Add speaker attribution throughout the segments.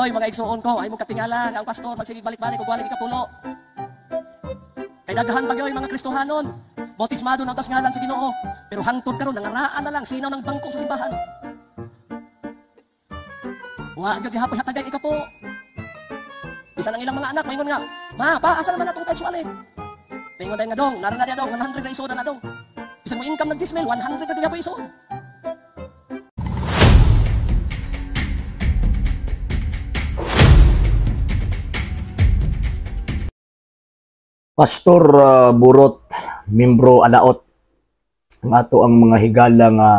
Speaker 1: Oy, mga igsuon ko, ay mo katingala nga ang pastor magsigig balik-balik ug wala ikapulo. Kay daghan pa gyoy mga Kristohanon. Bautismado na tas ngalan sa Ginoo, pero hangtod karon nangaraan na lang sinaw ng bangko sa simbahan. Wa gyud gihapon hatagay ikapo. Bisan ang ilang mga anak maingon nga, "Ma, pa, asa naman natong tithes wallet?" Maingon dayon nga, "Dong, naran na diya dong, 100 na isod na dong." Bisan mo income nag 10 mil, 100 na gihapon isod.
Speaker 2: Pastor Burot, membro Anaot, ang ato ang mga higala nga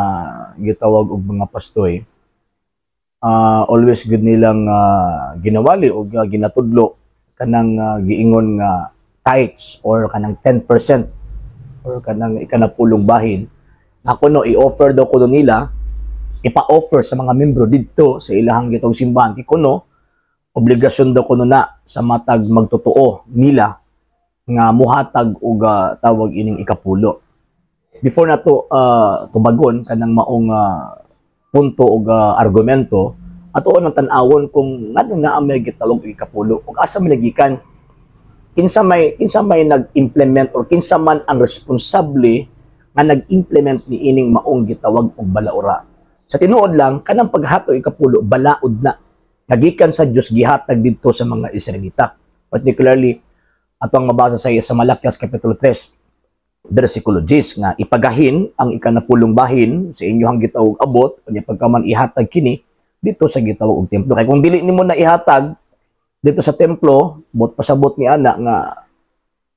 Speaker 2: gitawag og mga pastoy, always good nilang ginawali o ginatudlo kanang giingon nga tithes or kanang 10% or kanang ikanapulong bahin. Ako no, i-offer daw kuno nila, ipa-offer sa mga membro didto sa ilahang gitong simbahan. Kuno, obligasyon daw kuno na sa matag magtotoo nila nga muhatag og tawag ining ikapulo. Before nato tubagon kanang maong punto og argumento, ato ang tan-awon kung nganong naa may gitawag og ikapulo ug asa man nagikan. Kinsa may nag-implement or kinsa man ang responsable nga nag-implement ni ining maong gitawag og balaora. Sa tinuod lang, kanang paghatag ikapulo balaod na nagikan sa Dios, gihatag didto sa mga Israelita. Particularly ato ang mabasa sa Malakias Kapitulo 3 versikulo 10 nga ipagahin ang ikanapulong bahin sa inyong gitawag abot unya pagkaman ihatag kini dito sa gitawag og templo. Kay kung dili nimo na ihatag dito sa templo, bot pasabot ni ana nga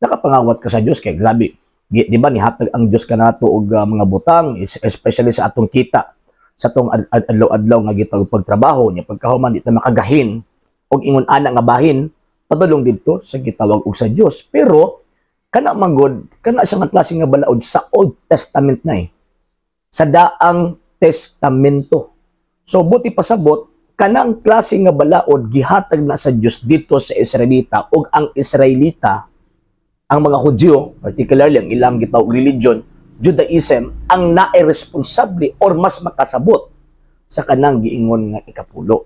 Speaker 2: nakapangawat ka sa Dios. Kay grabe, di ba nihatag ang Dios kanato og mga butang, especially sa atong kita sa atong adlaw-adlaw nga gitawag pagtrabaho, nya pagkahuman di ta makagahin og ingon ana nga bahin padulong didto sa gitawag og sa Dios. Pero kana manggod, kana sa nga klase nga balaod sa Old Testament na eh. Sa Daang Testamento. So buti pasabot, kanang klase nga balaod gihatag na sa Dios dito sa Israelita, ug ang Israelita, ang mga Hudyo, particularly ang ilang gitawag religion, Judaism, ang naay responsable or mas makasabot sa kanang giingon nga ikapulo.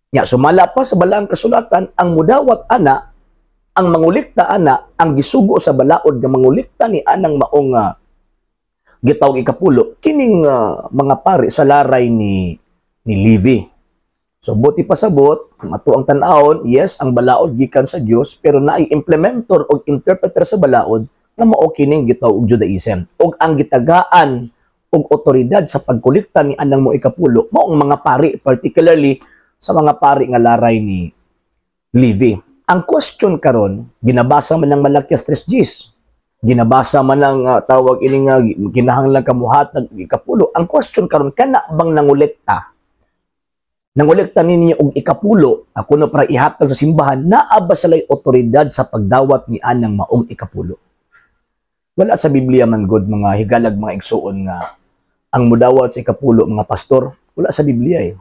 Speaker 2: Nya sumala pa sa balaang kasulatan, ang mudawat ana, ang mangulikta ana, ang gisugo sa balaod nga mangulikta ni anang maong gitawag ikapulo, kining mga pari sa laray ni Levi. So buti pasabot, kung ato ang tan-awon, yes, ang balaod gikan sa Dios, pero naay implementor o interpreter sa balaod nga mao kining gitawag Judaism. Og ang gitagaan og otoridad sa pagkolekta ni anang mo ikapulo mao ang mga pari, particularly sa mga pari nga laray ni Levi. Ang question karon, ginabasa man ng Malakias 3:10, ginabasa man ang tawag ini nga kinahanglan ka muhatag ikapulo. Ang question karon, kana bang nangolekta? Nangolekta ninyo og ikapulo, ako no para ihatag sa simbahan, naa ba sila'y otoridad sa pagdawat ni anang maong ikapulo? Wala sa Biblia man god mga higalag mga igsuon nga ang mudawat sa ikapulo mga pastor. Wala sa Biblia eh.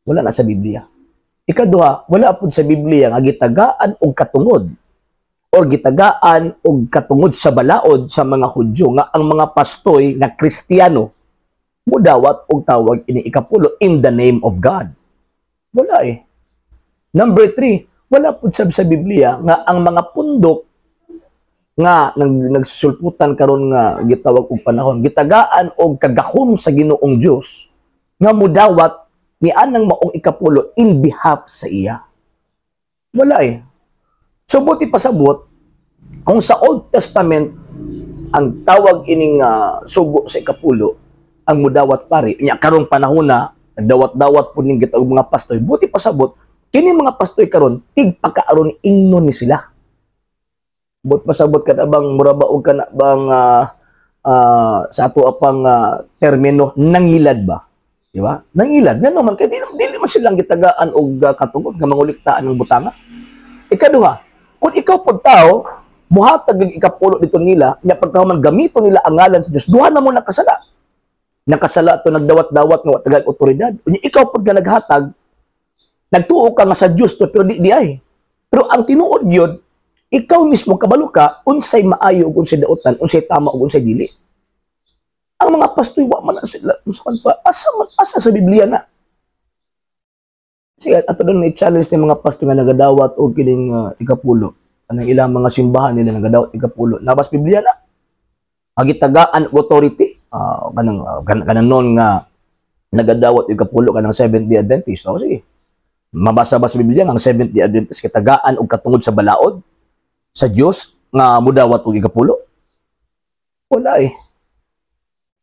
Speaker 2: Wala na sa Biblia. Ikaduha, wala pud sa Biblia nga gitagaan og katungod or gitagaan og katungod sa balaod sa mga Hudyo nga ang mga pastoy nga Kristiyano mudawat og tawag ini ikapulo in the name of God. Wala eh. Number 3, wala pud sab sa Biblia nga ang mga pundok nga nagsusulputan karon nga gitawag og panahon, gitagaan og kagahom sa Ginoong Dios nga mudawat ni anang maong ikapulo in behalf sa iya. Wala eh. So buti pasabot, kung sa Old Testament ang tawag ining sugo sa ikapulo ang mudawat pari, nya karong panahon na nagdawat-dawat pud ning gitawag mga pastoy, buti pasabot kini mga pastoy karon tigpakaaron ingnon ni sila. But pasabot kada bang mura ba og kana bang sa ato apang termino nangilad ba? Di ba? Nangilad ngano man kay dili man silang gitagaan og katungod nga manguliktaan ng butanga. Ikaduha, kung ikaw pud tao muhatag og ikapulo dito nila, nya pagkahuman gamito nila ang ngalan sa Dios, duha na mo nakasala. Nakasala to nagdawat-dawat nga wa tagay otoridad. Unya ikaw pud nga naghatag, nagtuo ka nga sa Dios to, pero di ay. Pero ang tinuod gyud, ikaw mismo kabalo ka unsay maayo ug unsay dautan, unsay tama ug unsay dili. Ang mga pastoy wa man na sila unsa pa, asa man, asa sa Biblia na. Sige, ato doon i-challenge ni mga pastor nga nagadawat og kining ikapulo. Anang ilang mga simbahan nila nagadawat ikapulo. Nabas Biblia na. Ang gitagaan og authority, kanang noon nga nagadawat ikapulo kanang Seventh-day Adventist. Oh, sige. Mabasa ba sa Biblia nga ang Seventh-day Adventist kitagaan og katungod sa balaod sa Dios nga mudawat og ikapulo? Wala eh.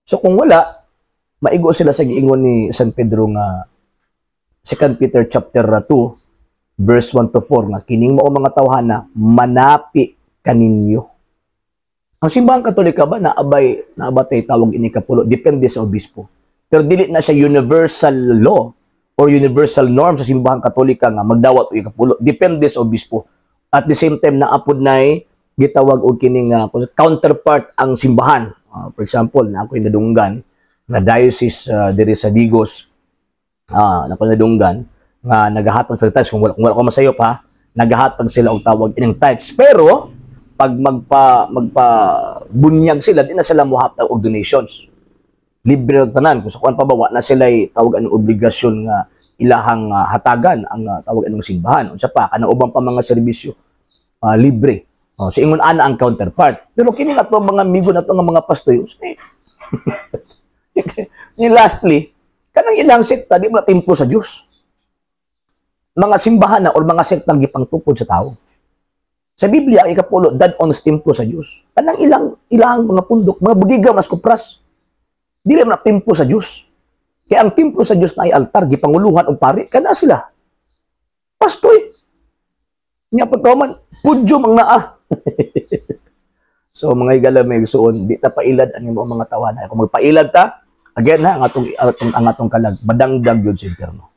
Speaker 2: So kung wala, maigo sila sa giingon ni San Pedro nga 2 Peter chapter 2 verse 1 to 4 nga kining mao mga tawhana manapi kaninyo. Ang Simbahang Katolika ba naabay naabatay tawag ini kapulo? Depende sa obispo. Pero dili na siya universal law or universal norm sa Simbahang Katolika nga magdawat og ikapulo. Depende sa obispo. At the same time, naapod nay gitawag og kining counterpart ang simbahan. For example, na ako'y nadunggan nga diocese diri sa Digos, na ako'y nadunggan nga nagahatag sa tithes. Kung wala ko masayop ha, nagahatag sila og tawag ining tithes, pero pag magpa magpa bunyag sila, di na sila mohatag og donations. Libre na tanan. Kung sa kuan pa ba, wa na sila tawag anong obligasyon nga ilahang hatagan ang tawag anong simbahan. Unsa pa kanang uban pa mga serbisyo, libre. Oh, so ingon ana ang counterpart. Pero kini ato mga amigo nato nga mga pastor, unsa eh? Ni lastly, kanang ilang sekta di mo na templo sa Dios. Mga simbahan na or mga sektang gipangtukod sa tao. Sa Biblia, ang ikapulo, dad-on sa templo sa Dios. Kanang ilang ilang mga pundok, mga budiga mas kupras. Dili man na templo sa Dios. Kaya ang templo sa Dios na ay altar, gipanguluhan og pari, kana sila. Pastoy. Nya pagkaman, pudyo mang naa. So mga higala, mga igsuon, di ta pailad ang imong mga tawana. Kung magpailad ta, again ha, ang atong kalag, madangdag yun sa impyerno.